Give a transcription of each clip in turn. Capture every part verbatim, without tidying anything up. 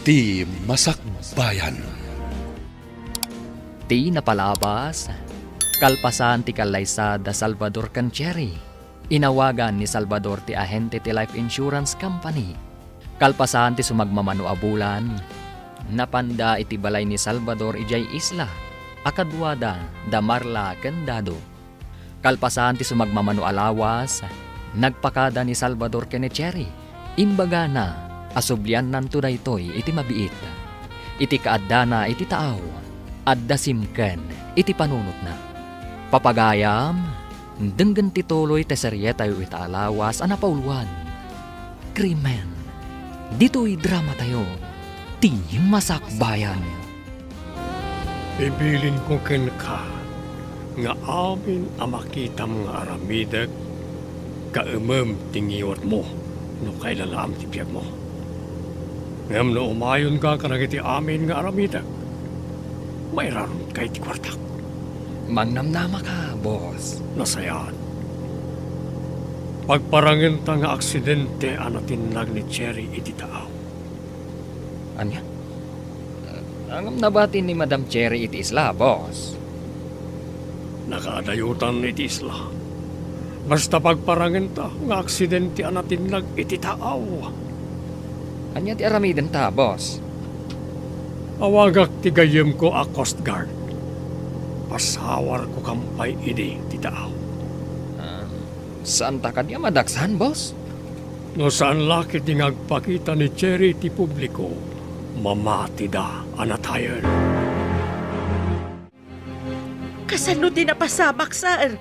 Ti Masakbayan. Ti napalabas, kalpasan ti kallaysa da Salvador ken Cherry, inawagan ni Salvador ti ahente ti life insurance company. Kalpasan ti sumagmamano a bulan, napanda iti balay ni Salvador idiay isla a kaduada da Marla ken Dado. Kalpasan ti sumagmamano a lawas, nagpakada ni Salvador ken ni Cherry. Imbagana a subliannanto daytoy iti mabiit. Iti kaaddana iti taaw, adda simken iti panunotna. Papagayam, denggen ti tuloy ti serietayo ita a lawas a napauluan. Krimen. Ditoy dramatayo, Ti Masakbayan. Ibilinko kenka nga amin a makitam nga aramidek, kaemem ti ngiwatmo no kailalaam ti biagmo. Ngem no umayonka kadagiti amin nga aramidek, mairarutka iti kuartak. Mangnamnamaka, boss. Nasayaat. Pagparangenta nga aksidente a natinnag ni Cherry iti taaw. Ania? Ngem nabati ni Madam Cherry iti isla, boss. Nakaadayotan iti isla. Basta pagparangenta nga aksidente a natinnag iti taaw. Ania ti aramidenta, boss? Awagak ti gayyemko a Coast Guard. Pasawarko kampay idi ti taaw. Ah, saanta kadi a madaksan, boss? No saan la ketdi nga agpakita ni Cherry iti publiko, mamatida a natayen. Kasano ti napasamak, sir?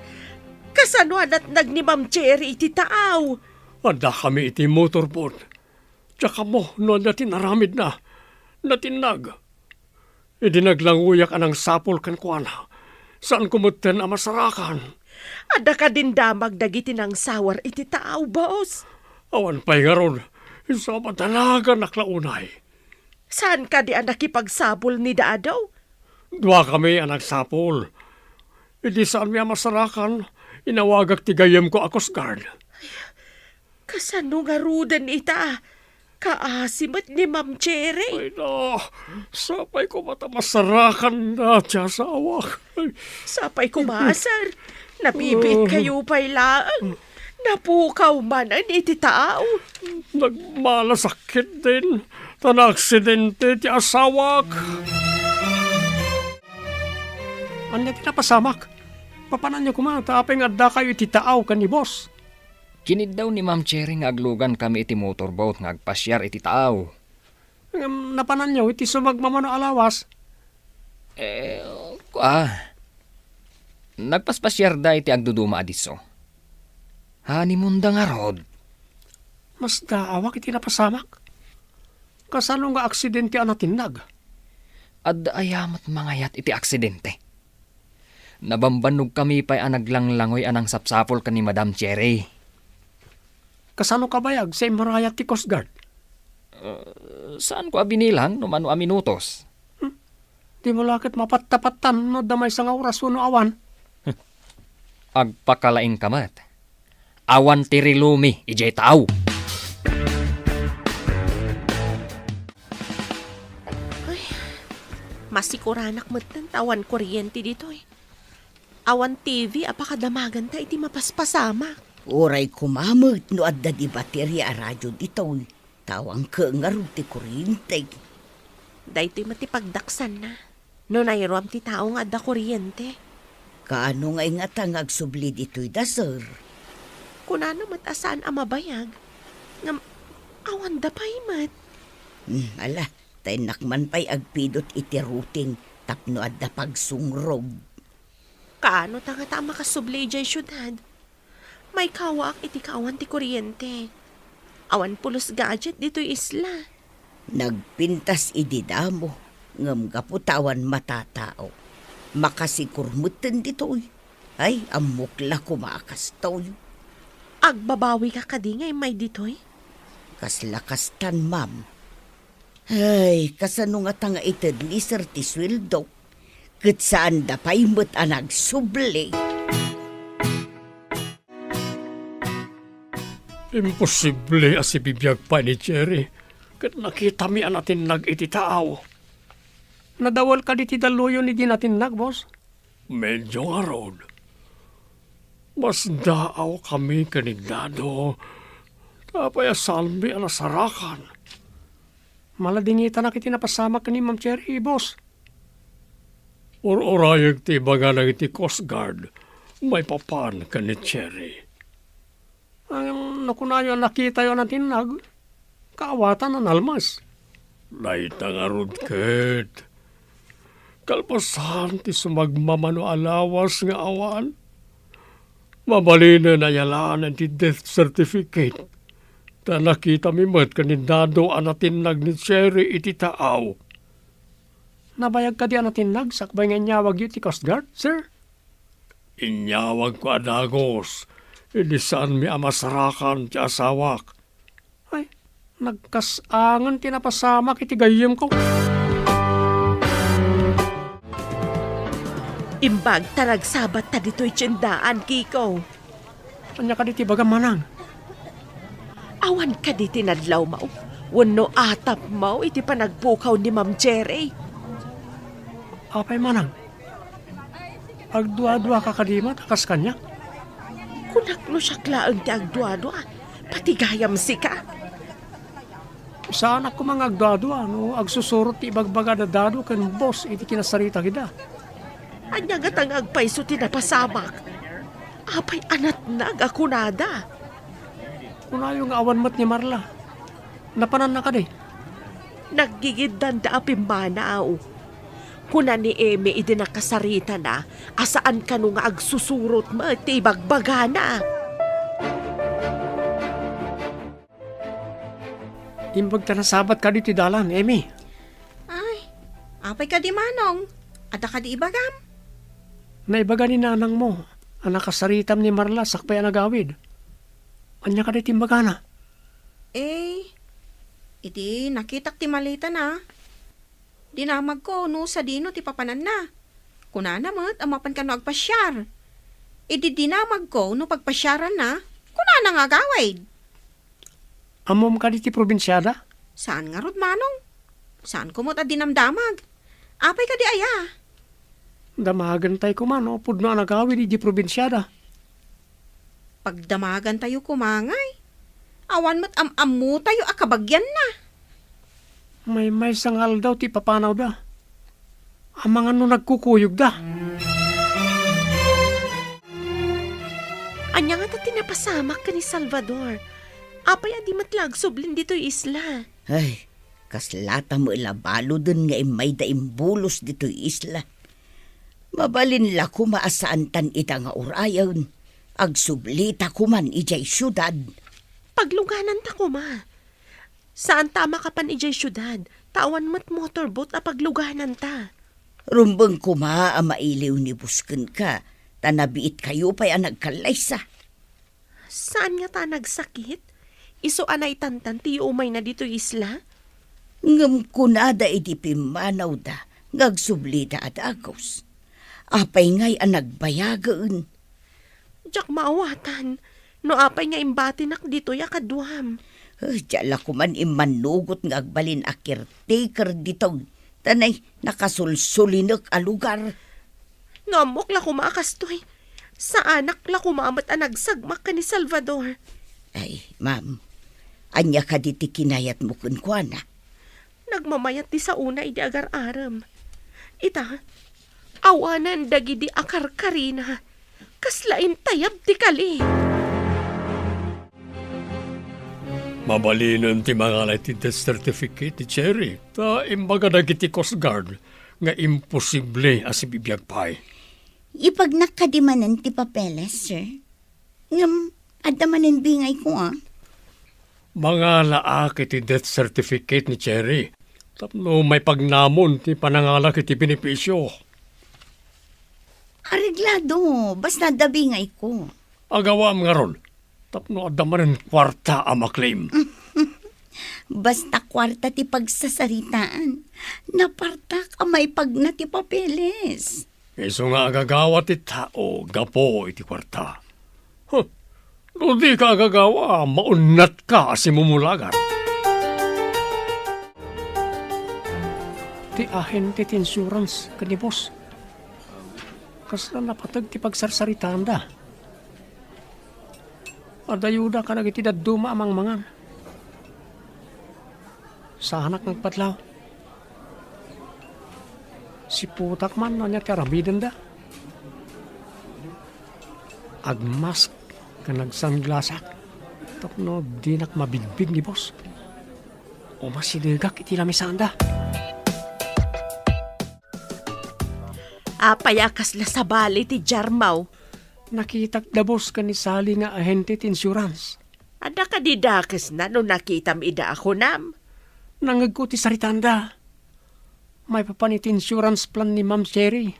Kasano a natnag ni Ma'am Cherry iti taaw? Addakami iti motorboat. Diak ammo no adda ti inaramidna. Natinnag. Idi naglangoyak a nangsapul kenkuana, saanko metten a masarakan. Adda kadin damag dagiti nangsawar iti taaw, boss? Awan pay ngarud, isu a madanaganak la unay. Saan kadi a nakipagsapul ni Dado? Duakami a nagsapul. Idi saanmi a masarakan, inawagak ti gayyemko a Coast Guard. Kasano ngaruden ita? Kaasi met ni Ma'am Cherry. Ay, na, sapay koma ta masarakanna ti asawak. Ay. Sapay koma, sir. Nabibiit kayo pay laeng. Napukaw manen iti taaw. Nagmalasakit din, ta naaksidente ti asawak. Ania ti napasamak? Papananyo koma ta apay nga addakayo iti taaw ken ni boss? Kiniddaw ni Ma'am Cherry nga aglugankami iti motorboat nga agpasiar iti taaw. Ngem napananyo iti sumagmamano a lawas? Eh, kua. Nagpaspasiarda iti agduduma a disso. Honeymoonda ngarud. Masdaawak iti napasamak. Kasano nga aksidente a natinnag? Adda aya met mangayat iti aksidente? Nabambannogkami pay a naglanglangoy a nangsapsapul ken ni Madam Cherry. Kasano kabayag sa immurayat ti Coast Guard? Uh, saanko a binilang no mano a minutos. Hmm? Dimo la ket mapattapattan no adda maysa nga oras wenno awan. Agpakalaingka met. Awan ti rilumi idiay taaw. Ay, masikuranak metten ta awan kuryente ditoy. Awan T V a pakadamaganta iti mapaspasamak. Uray koma met no adda di bateria a radio ditoy. Ta awan ket ngarud ti kuryente. Daytoy met ti pagdaksanna. No nairuam ti tao nga adda kuryente. Kaano ngay ngata nga agsubli ditoy da, sir? Kunana met a saan a mabayag. Ngem, awanda pay met. Hmm, ala, ta innak man pay agpidot iti routing tapno adda pagsungrog. Kaano ta ngata a makasubli idiay siudad? Maikawaak iti kaawan ti kuryente. Awan pulos gadget ditoy isla. Nagpintas idi damo, ngem gapu ta awan matatao, makasikur metten ditoy. Ay, ammok la koma a kastoy. Agbabawika kadi nga immay ditoy? Kasla kastan, ma'am. Ay, kasano ngata nga ited ni sir ti sueldo? Ket saanda pay met a nagsubli. Imposible a sibibiag pay ni Cherry. ket nakitami a natinnag iti taaw. Nadawel kadi ti dalluyon idi natinnag, boss? Medyo ngarud. Masdaawkami ken ni Dado, ta apay a saanmi a nasarakan? Maladingitanak iti napasamak ken ni Ma'am Cherry, boss. Ur-urayek ti ibagana iti Coast Guard maipapan ken ni Cherry. Ngem no kunayo a nakitayo a natinnag, kaawatan a nalmas. Dayta ngarud ket, kalpasan ti sumagmamano a lawas nga awan, mabalinen a yalaan ti death certificate, ta nakitami met ken ni Dado a natinnag ni Cherry iti taaw. Nabayag kadi a natinnag sakbay nga inyawagyo ti Coast Guard, sir? Inyawagko a dagus, idi saanmi a masarakan ti asawak. Ay, nagkas-angen ti napasamak iti gayyemko. Imbag ta nagsabat ta ditoy tiendaan, Kiko. Ania kadi ti ibagam, manang? Awan kadi ti nadlawmo wenno atapmo iti panagpukaw ni Ma'am Cherry? Apay, manang? Agduaduaka kadi met a kas kaniak? Kunak no siak laeng ti agduadua, pati gayam sika. Saanak koma nga agduadua no agsusurot ti ibagbaga da Dado ken boss iti kinasaritada. Ania ngata nga agpayso ti napasamak? Apay a natnag a kunada? Kunayo nga awan met ni Marla. Napananna kadi? Naggigiddanda a pimmanaw. Kuna ni Emi idi nakasaritana a saan kano nga agsusurot met ti ibagbagana. Imbag ta nasabat kadi ti dalan, Emi. Ay, apay kadi, Manong? Adda kadi ibagam? Naibaga ni nanangmo a nakasaritam ni Marla sakbay a nagawid. Ania kadi ti imbagana? Eh, iti nakitak ti malitana, dinamagko no sadino ti papananna. Kunana met a mapan kano agpasiar. Idi dinamagko no pagpasiaranna, kunana nga agawid. Ammom kadi ti probinsiada? Saan ngarud, Manong. Saanko met a dinamdamag. Apay kadi aya? Damagentay koma no pudno a nagawid idiay probinsiada. Pagdamagantayo koma ngay, awan met am-ammotayo a kabagianna. Maymaysa nga aldaw ti ipapanawda. Amangan no nagkukuyogda. Ania ngata ti napasamak ken ni Salvador? Apay a di met la agsublin ditoy isla? Ay, kaslata met la baluden nga immayda imbulos ditoy isla. Mabalin la koma a saantan ita nga urayen. Agsublita koman idiay siudad. Paglugananta koma. Saanta a makapan idiay siudad, ta awan met motorboat a paglugananta. Rumbeng koma a mailiw ni Bus kenka, ta nabiitkayo pay a nagkallaysa. Saan ngata a nagsakit? Isu a naitantan ti yuumayna ditoy isla? Ngem kunada idi pimmanawda nga agsublida a dagus. Apay ngay a nagbayagen? Diak maawatan no apay nga imbatinak ditoy a kaduam. Eh, diak la koman immanugot nga agbalin a caretaker ditoy. Ta nay, nakasulsulinek a lugar. No ammok la koma a kastoy, saanak la koma met a nagsagmak ken ni Salvador. Ay, ma'am, ania kadi ti kinayatmo kenkuana? Nagmamayat ti saona idi agar-arem. Ita, awanen dagidi a karkarina. Kasla intayab ti kali. Mabalinen ti mangala iti death certificate ti Cherry, ta imbaga dagiti Coast Guard nga imposible a sibibiag pay. Ipagnak kadi manen ti papeles, sir? Ngem, adda manen bingayko, a. Mangalaak iti death certificate ni Cherry tapno maipagnamon ti panangalak iti benepisio. Areglado, basta adda bingayko. Agawaam ngarud, tapno adda manen kuarta a maklem. Basta kuarta ti pagsasaritaan, napartak a maipagna ti papeles. Isu nga agagawa ti tao gapu iti kuarta. Huh, no dika agagawa, maunnatka a simumulagan. ti ahente ti insurance ken ni boss. Kasla napateg ti pagsarsaritaanda. Adayoda kadagiti dadduma a mangmangan. Saanak nga agpadlaw. Siputak man no ania ti aramidenda. Agmask ken agsanglasak tapno dinak mabigbig ni boss. Umasidegak iti lamisaanda. Apay a kasla sabali ti jarmaw? Nakitak da boss ken ni Sally nga ahente ti insurance. Adda kadi dakesna no nakitam ida a kunam? Nangngegko ti saritaanda. Maipapan iti insurance plan ni Ma'am Cherry.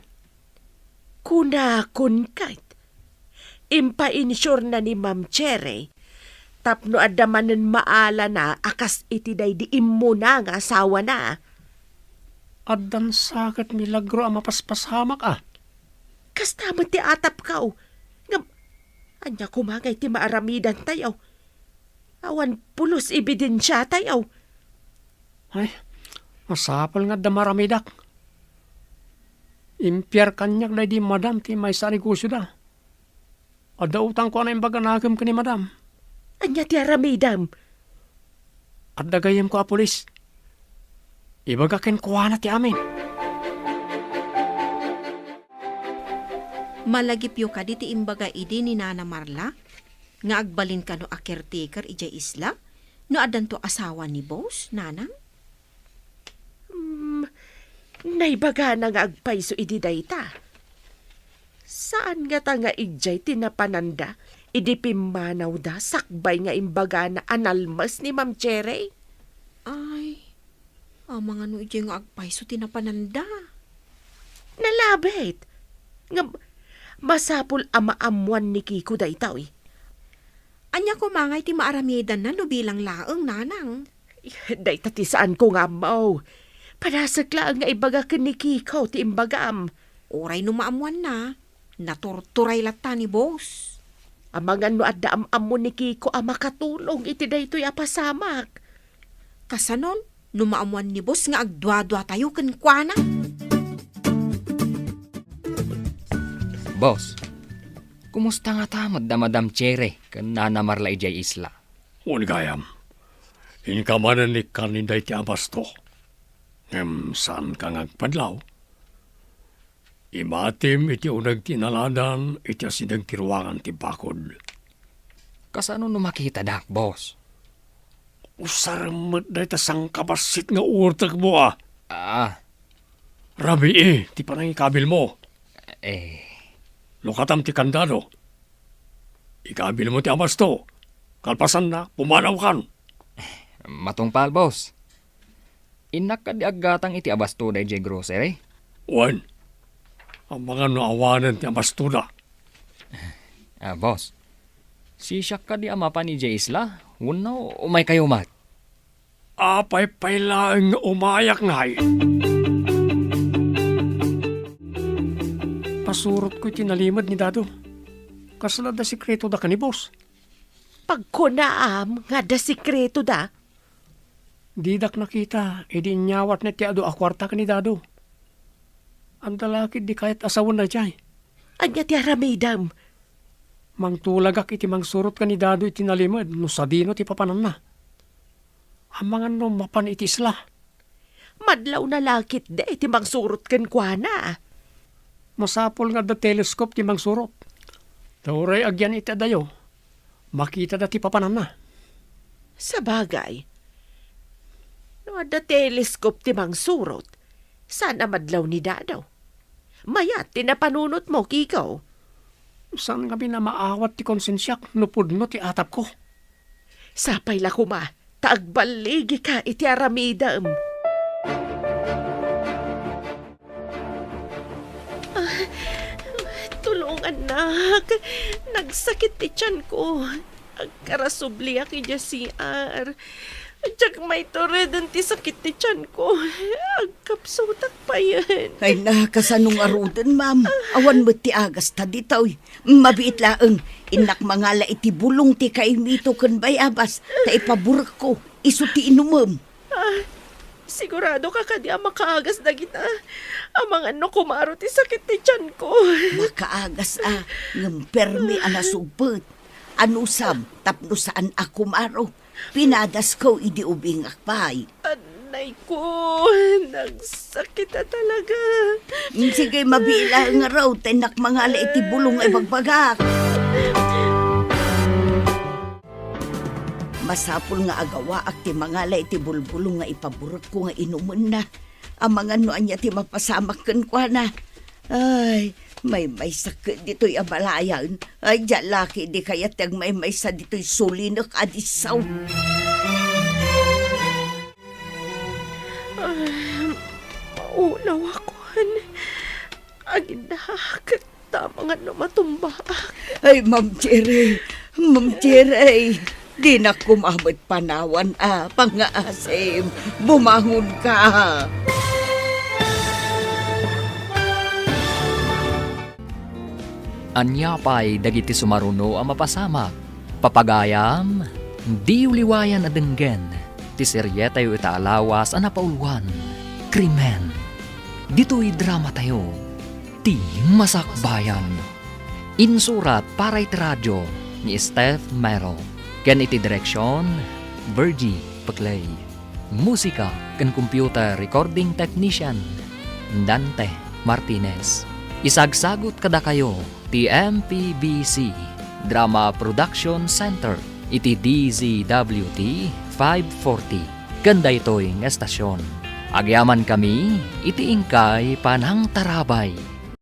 Kunakon ket, impainsurena ni Ma'am Cherry tapno adda manen maalana a kas iti daydi immuna nga asawana. Addan sa ket milagro a mapaspasamak a. Kasta met ti atapko. Ngem, ania koma ngay ti maaramidantayo? Awan pulos ebidensiatayo. Ay, masapul nga adda maaramidak. Impiar kaniak daydi madam ti maysa a negosioda. Adda utangko a naimbag a nakem ken ni madam. Ania ti aramidem? Adda gayyemko a pulis. Ibaga kenkuana ti amin. Malagipyo kadi ti imbaga idi ni Nana Marla nga agbalin kano a caretaker idiay isla no addanto asawa ni boss, nanang? Hmm, naibagana nga agpayso idi dayta. Saan ngata nga idiay ti napananda idi pimmanawda sakbay nga imbagana a nalmes ni Ma'am Cherry? Ay, amangan no idiay nga agpayso ti napananda. Nalabit. Ngem, masapul a maammoan ni Kiko daytoy. Ania koma ngay ti maaramidanna no bilang laeng, nanang? Dayta ti saanko nga ammo. Padasek laeng nga ibaga ken ni Kiko ti imbagam. Uray no maammoanna, naturturay latta ni boss. Amangan no adda am-ammo ni Kiko a makatulong iti daytoy a pasamak. Kasanon, no maammoan ni boss nga agduaduatayo kenkuana? Boss, kumusta ngata met da Madam Cherry ken Nana Marla idiay isla? Wen gayam, inka manen ikkan idiay ti abasto. Ngem saanka nga agpadlaw. Ibatim iti uneg ti inaladan iti asideg ti ruangan ti bakod. Kasano no makitadak, boss? Usarem met dayta sangkabassit nga uurtekmo a. Ah. Rabii ti panangikabilmo. Eh. Lukatam ti kandado. Ikabilmo ti abasto. Kalpasanna, pumanawkan. Matungpal, boss. Innak kadi aggatang iti abastoda idiay grocery? Wen, amangan no awanen ti abastoda. Ah, boss. Sisiak kadi a mapan idiay isla? Wenno umaykayo met? Apay pay laeng nga umayak ngay? Pasurotko iti nalimed ni Dado. Kasla adda sekreto da ken ni boss? Pagkunaam nga adda sekreto da? Didak nakita idi inyawatna ti adu a kuarta ken ni Dado. Adda la ketdi kayat a sawen daydiay. Ania ti aramidem? Mangtulagak iti mangsurot ken ni Dado iti nalimed no sadino ti papananna. Amangan no mapan iti isla. Madlawna la ketdi ti mangsurot kenkuana. Masapul nga adda telescope ti mangsurot. Ta uray agyan iti adayo, makitada ti papananna. Sabagay, no adda telescope ti mangsurot, saan a madlaw ni Dado? Mayat ti napanunotmo, Kiko. Saan ngamin a maawat ti konsensiak no pudno ti atapko. Sapay la koma ta agballigika iti aramidem. Ah, tulongannak. Nagsakit ti tianko. Agkarasubliak idiay C R. Diak maitureden ti sakit ti tianko. Agkapsutak payen. Ay na, kasano ngaruden, ma'am? Awan met ti agasta ditoy. Mabiit laeng, innak mangala iti bulong ti kaimito ken bayabas, ta ipaburekko, isu ti inumem. Ah, Sigurado ka kadi a makaagas dagita? Amangan no kumaro ti sakit ti tianko. Makaagas a, ngem permi a nasugpet. Anusam, tapno saan a kumaro. Pinadasko idi ubingak pay. Anay ko, nagsakit a talaga. Sige, mabilang nga raw, tennak mangala iti bulong nga ibagbagak. Masapul nga agawaak ti mangala iti bulbulong nga ipaburekko nga inumenna. Amangan no ania ti mapasamak kenkuana. Ay, maymaysak ditoy a balayan. Ay, diak la ketdi kayat ti agmaymaysa ditoy sulinek a disso. Ay, maulawakon. Agindak. Tama nga no matumbaak. Ay, Ma'am Cherry, Ma'am Cherry, dinak koma met panawan a pangngaasim. Bumangonka. Ania pay dagiti sumaruno a mapasamak? Papagayam, diyo liwayan a denggen ti serietayo ita a lawas a napauluan, Krimen. Ditoy dramatayo, Ti Masakbayan. Insurat para iti radio ni Steph Mero, ken iti direksion, Virgie Peclay. Musika ken computer recording technician, Dante Martinez. Isagsagut kadakayo ti M P B C Drama Production Center iti D Z W T five forty ken daytoy nga estasyon. Agyamankami iti inkay panangtarabay.